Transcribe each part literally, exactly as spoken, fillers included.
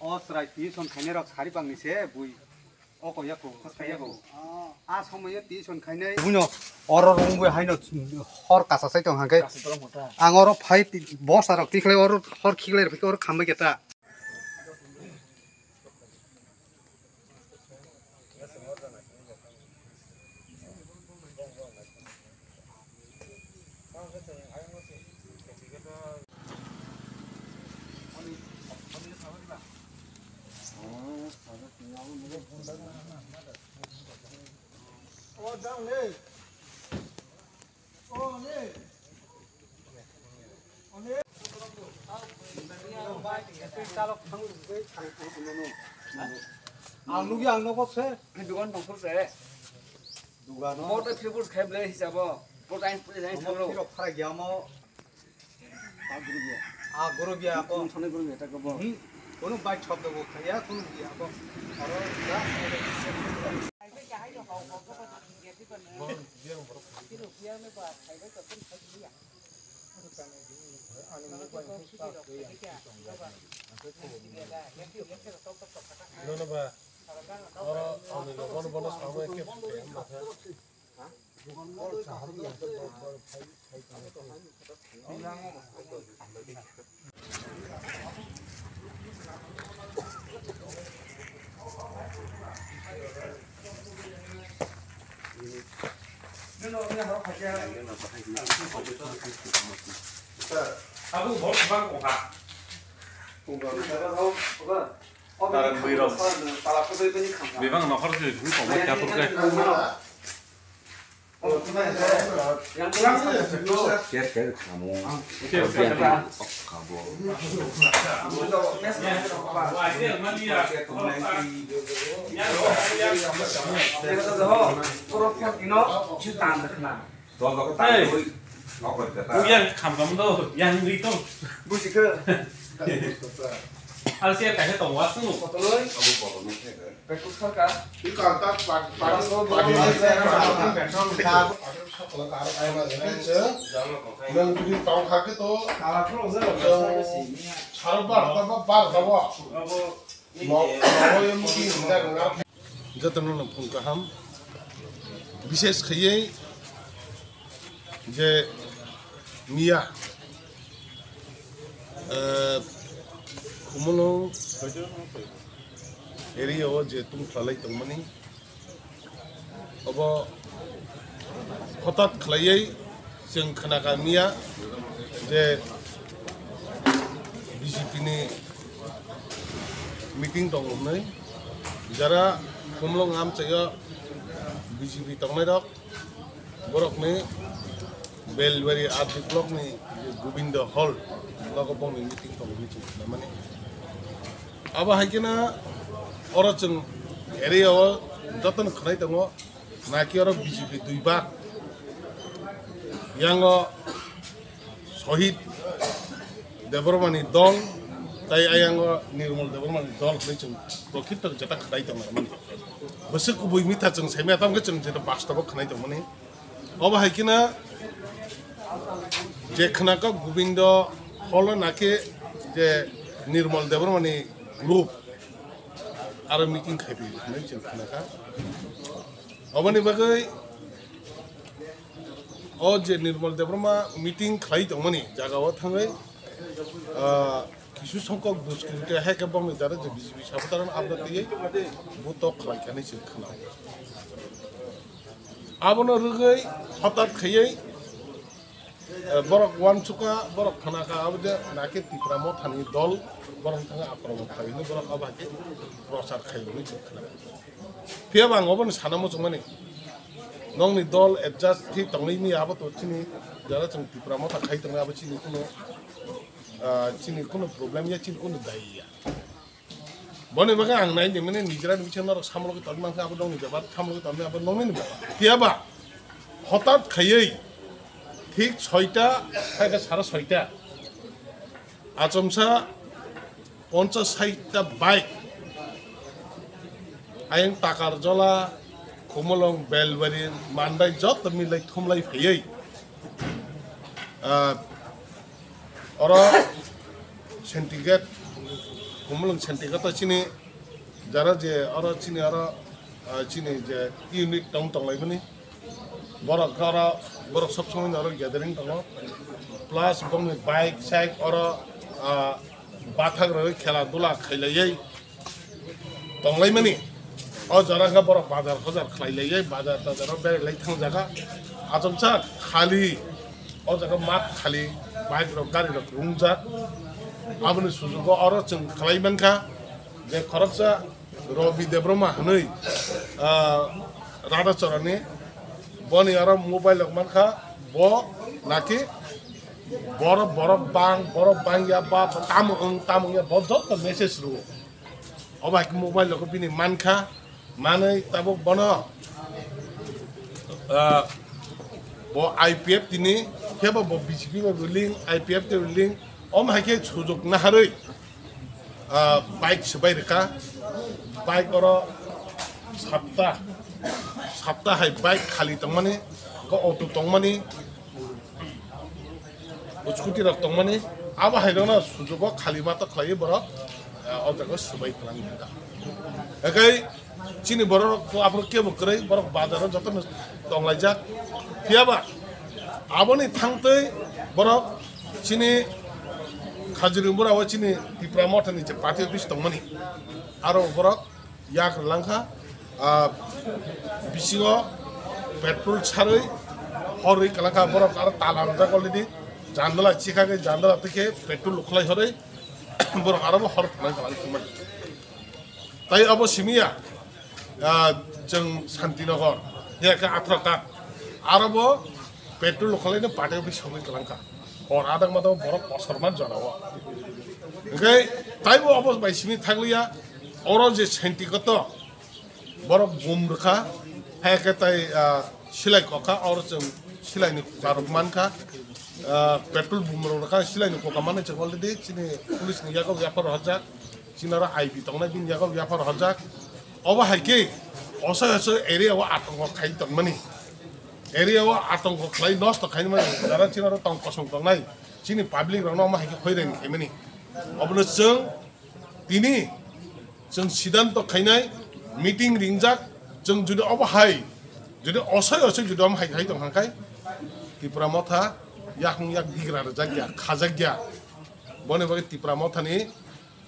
O chwrai tuition khainai rok sari bangni se bui. Oko yako, oko yako. A somoyo tuition khainai. Buino oro rungwi haino hor kasa sai tong hangke. Ang oro phai bosa rok tikhlai oro hor khiklai rok oro khambai keta. Ang nugwi ang nogo se. Dugan tong phuru se. Dugan o. Bo to phibus khai ble hisabo. Bo kain puli kain thangro. Phirok phara gya mo. Agurubia. Agurubia ko. Thone gurubia ta ko bo. Hmm. Kono bai chop do ko khaya kono bia ko. Aro ya. Bebak nokhor se thung tongma khe aphuru khe. Ker ker khamo. Ker ker khamo. Hey. Yang kham kham do, yang ri to. Buji khe. Al sia kaisa tong was no. Kotoloi. Bai kusar ka. Iko ang tak pag-, pag-, pag-, nang jodi tong kha khe to, saro bar, bar, bar, bar, bar. Jotono no phung kaham, bishes khaiye je miya, eh, Khumulwng area o je tungthlalai tongmani, obo hotat khlaiwi chwng khna kha miya je B J P ni meeting tongo hwnwi, jara Khumulwng amchaio B J P tongnairok, borokni Belbari R D block ni Govinda Hall nogo bongni meeting tongo hinwi chwng khnamani. Abo hai kheno oro chwng area o jotono khwnai tongo, naki oro B J P dui bak, yango Sohit Debbarmani dol tai ayango Nirmal Debbarmani dol hinwi chwng prokrito jeta khwnai tongmani. Bwswk kubui mitha chwng saimaya tamo khe chwng jeta bastobo khwnai tongmani. Obo hai kheno je khwnakha Govinda Hall o nakhe je Nirmal Debbarmani group aro meeting khaiphai hinwi chwng khwnakha. Oboni bagwi o je Nirmal Debbarma meeting khlai tongmani jaga o thangwi, ah, kisu songkok duskriminate hai khe bongni jara je B J P supporter ano abra twiwi butok khlai kha hinwi chwng khna. Abono rwgwi hotat khaiwi, eh, borok uansukha, borok khna kha, abo je nakhe Tipra Mothani dol, borok thangwi akromon khlai hwnwi borok abo hai khe prochar khai hwnwi chwng khna. Phiya bo ang obono sana muchungmani, nokni dol adjust khe tongwi manya abo to chini jara chwng Tipra Motha khai tongnai abo chini kuno, ah, chini kuno problem ya, chini kuno dai ya. Boni bagwi ang nai di mani nijera ni bisingo norok samologi tongwi mankha, abo nokni bepar samologi tongwi abo nokni ni bepar. Phiya ba hotat khaiwi thik soita, hai khe sara soita, achomsa ponchas saita bike ayang Takarjola, Khumulwng, Belbari, Mandai joto milai thumlai phaiwi Ah, oro syndicate, Khumulwng syndicate o chini jara je oro chini oro, ah, chini je unit tong tonglaimani. Borok oro, borok sob somoi oro gathering tongo. Plus bongni bike side oro, ah, bathak rwi khela dula khailaiwi tonglaimani. O jora khe borok bazar hojar khlai laiyai, bazar tazaro berai lai thang jaga. Achomsa khali, o jaga mat khali, bike rok, gari rok rungjak. Aboni sujugo oro chwng khlai mankha je khoroksa Robi Debbarma hwnwi, ah, Radachorani, boni oro mobile rok mankha, bo naki borok, borok bang, borok bang ya ba tamo wng, tamo wng ya, bo joto message rwo. Obo hai khe mobile rok bini mankha, manwi tabuk bono, ah, bo I P F T ni, khe bo, bo B J P bai bo link, I P F T bai link, omo hai khe sujuk naharwi, ah, bike swbai rwkha, bike oro sapta, sapta hai bike khali tongmani, auto tongmani, scooty rok tongmani, abo hai rokno sujugo khali ma to khlaiwi borok, ah, o jaga swbai twlang kha. Haikhe chini borok rok aphuru kebo kwrwi, borok bazaro jotono tonglaijak. Phiyaba aboni thangtwi borok chini Khajuri Mura o chini Tipra Mothani je party office tongmani, aro borok yak rwlangkha, ah, bisingo petrol sarwi horwi kwlangkha, borok aro tala rwjak already, jandala chikhagwi jandala twi khe petrol ukhlai horwi borok aro bo hor thwnai kwlangkha. Tai abo simiya, ah, chwng Santinagar, ya khe Athrakak, aro bo petrol ukhlai no party office sogwi kwlangkha. Hor adang ma borok kosorma jorao. Hwnkhe taibo obo bai simi thakliya, oro je senti koto borok bum rwkha, hai khe tai, ah, silai kokha, oro chwng silai ni kokha rok mankha, ah, petrol bum rok rwkha, silai ni kokha mani chwng already chini police ni yago yaphar hojak, chini oro I B tongnai bini yago yaphar hojak. Obo hai khe osoi osoi area o atongko khai tongmani. Area o atongko khlai nosto khaimani jara chini oro tong kosong tongnai chini public rokno omo hai khe hoirani khaimani. Obono chwng tini chwng sidanto khainai meeting ringjak, chwng jodi obo hai jodi osoi osoi jodi omo hai khai tong kha khai Tipra Motha yakung yak digra rwjak ya, khajak ya. Boni bagwi Tipra Mothani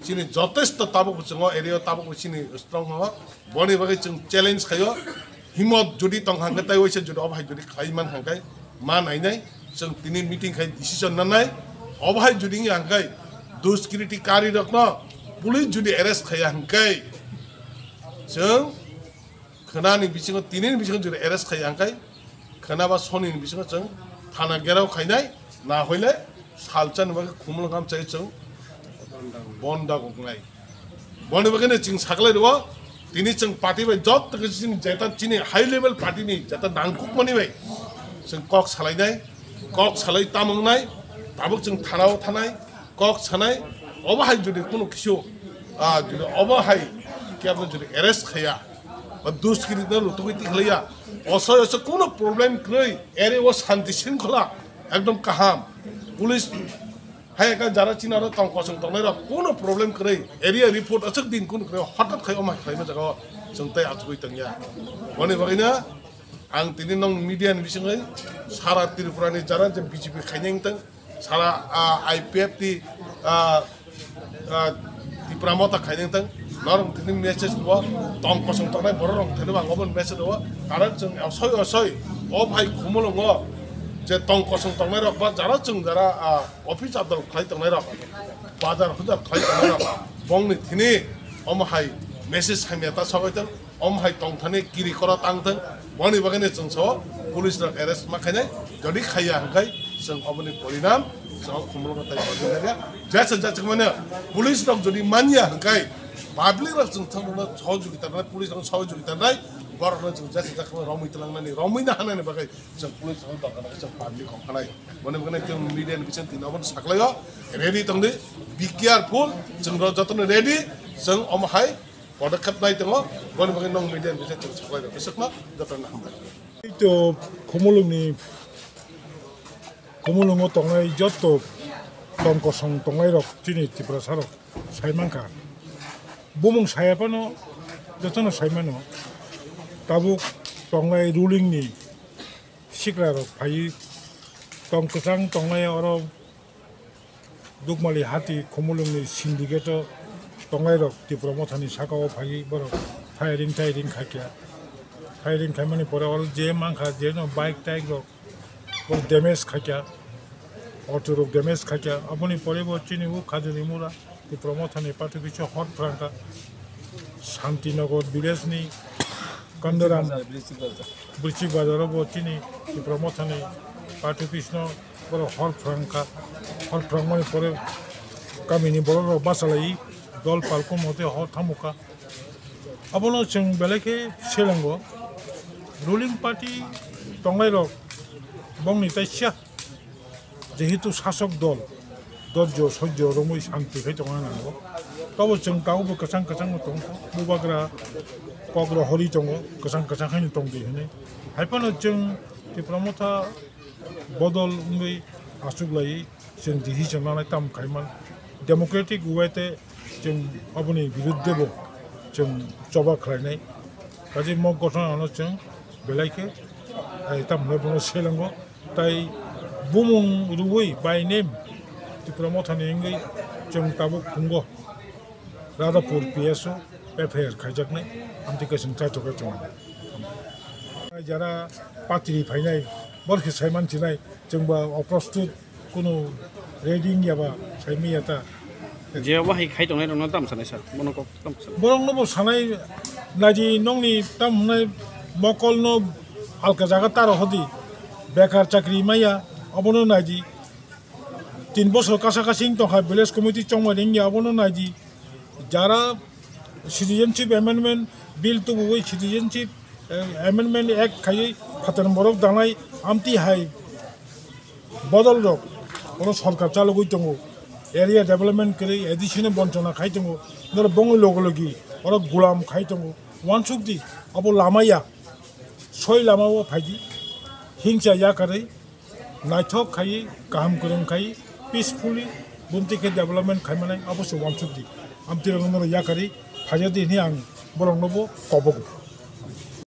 chini jotesto tabuk bo chwng o area o tabuk bo chini strong o. Boni bagwi chwng challenge khaio. Himot jodi tong kha hwnkhe tai waisa jodi obo hai jodi khlai man kha hwnkhe ma nainai. Chwng tini meeting khai decision nanai. Obo hai jodi wngya hwnkhe duskritikari rokno police jodi arrest khaiya hwnkhe chwng khwnani bisingo, tinini bisingo jodi arrest khaiya hwnkhe khwnaba sonini bisingo chwng thana gherao khainai, na hoile salchani bagwi Khumulwng hamchai chwng bonda goknai. Boni bagwino chwng saklai rwo, tini chwng party bai joto khe chini jeta chini high level party ni jeta nangkukmani bai chwng kok salainai, kok salai tamo wngnai, tabuk chwng thanao thanai, kok sanai, obo hai jodi kunu kisu, ah, jodi obo hai kebo jodi arrest khaya, ba duskiri no lutugwi tikhlaiya, osoi osoi kunu problem kwrwi, area o shanti shringkhola ekdom kaham, police hai ka jara chini oro tong kosong tongnai rok kunu problem kwrwi, area report aswk din kunu kwrwi, hothat khai omo hai khlaima jaga o chwng tei achugwi tongya. Boni bagwino ang tini nong media ni bisingwi sara Tripura ni jara je B J P khainai wngtong, sara, ah, I P F T, ah, ah, Tipra Motha khainai wngtong, norok tini message rwo, tong kosong tongnai borok rok thani bo ang obo message rwo, karon chwng osoi osoi o bhai Khumulwngo je tong kosong tongnai rok ba jara chwng jara, ah, office adol khlai tongnai rok, bazar hujar khlai tongnai rok, bongni thini omo hai message hamya ta sogoi tong. Om hai tongthani kiri koro tangthung, boni bagwino chwng sao police rok arrest ma khainai, jodi khaiya hwnkhe chwng oboni porinam chwng Khumulwngo tai boni jaga jesa jachwkmano police rok jodi manya hwnkhe public rok chwng thangno sohojogita nai, police rok sohojogita nai, borok no chwng jesa jachwkmano romwi twlangnani, romwi na hanani bagwi chwng police rok doga doga chwng public rok khanai. Boni bagwino chwng media ni bising tini obono saklaio, ready tongdi, be careful, chwng rok jotono ready, chwng omo hai podokkhep nai tongo, boni bagwi nong media ni bising chwng saklai rok, bisingno jotono hambai. Ei to Khumulwngni Khumulwngo tongnai joto tong kosong tongnairok chini Tiprasarok sai mankha. Bumung saya phano jotono sai mano. Tabuk tongnai ruling ni sikrarok phaiwi tong kwchang tongnai oro Dukmali hati Khumulwngni syndicate-o tongnairok Tipra Mothani saka-o phaiwi borok firing tairing khaikha. Firing khaimani pore oro je mankha, jeno bike taik rok bo damage khaikha, auto rok damage khaikha. Aboni pore bo chini o Khajuri Mura Tipra Mothani party bisingo hor phrangkha. Shantinagar village ni Kandaram Bazar, Brisik Bazar. Brisik Bazar o bo chini Tipra Mothani party office no borok hor phrang kha, hor phrang mani pore kamini borok rok bachalai dol palko mote hor thamu kha. Abono chwng belai khe selengo ruling party tongnai rok bongni taisa Jehetu sasok dol dorjo sojjo romwi santi khai tongna nango. Tobo chwng tabukbo kwchang kwchangno tongkha, bubagra kokrok horwi tongo, kwchang kwchang khaino tongdi hwnwi. Haiphano chwng Tipra Motha bodol wngwi achuklaiwi chwng decision nanai tamo khaiman democratic way tei chwng aboni biruddhebo chwng choba khlainai. Kaje mok gothono chwng belai khe, eh, tamo hwnwi bono selengo. Tai bumung rwui by name Tipra Mothani wngwi chwng tabuk phungo Radhapur P S o F I R khaijaknai, amtwi kaising chaithok khe tongo. Jara patri phainai, borok khe saiman sinai, chwngba oprostut kunu ready wngya ba saimanya ta. Je wahai khai tongnai rokno tam sanai sir, bono kok tam sanai. Borokno bo sanai naidi nongni tam hwnai mokolno halka jaga taro hodi bekar chakri maya obono naidi tin bosor kasa kasing tongkha village committee chongmani wngya obono naidi jara citizenship amendment bill tubuwi citizenship eh, amendment act khaiwi phatar borok danai amtwi hai bodol rok oro sorkar chalogwi tongo, area development kwrwi A D C no bonchona khai tongo, norok bongni logo logi oro gulam khai tongo, wansuk di abo lama ya soi lama o phaidi hingsa yakarwi naithok khai kaham kwrwng khai peacefully bumtwi khe development khai manai abo se wansuk di amtwi rok norok yakarwi phaidi hwnwi ang borok no bo kobogo.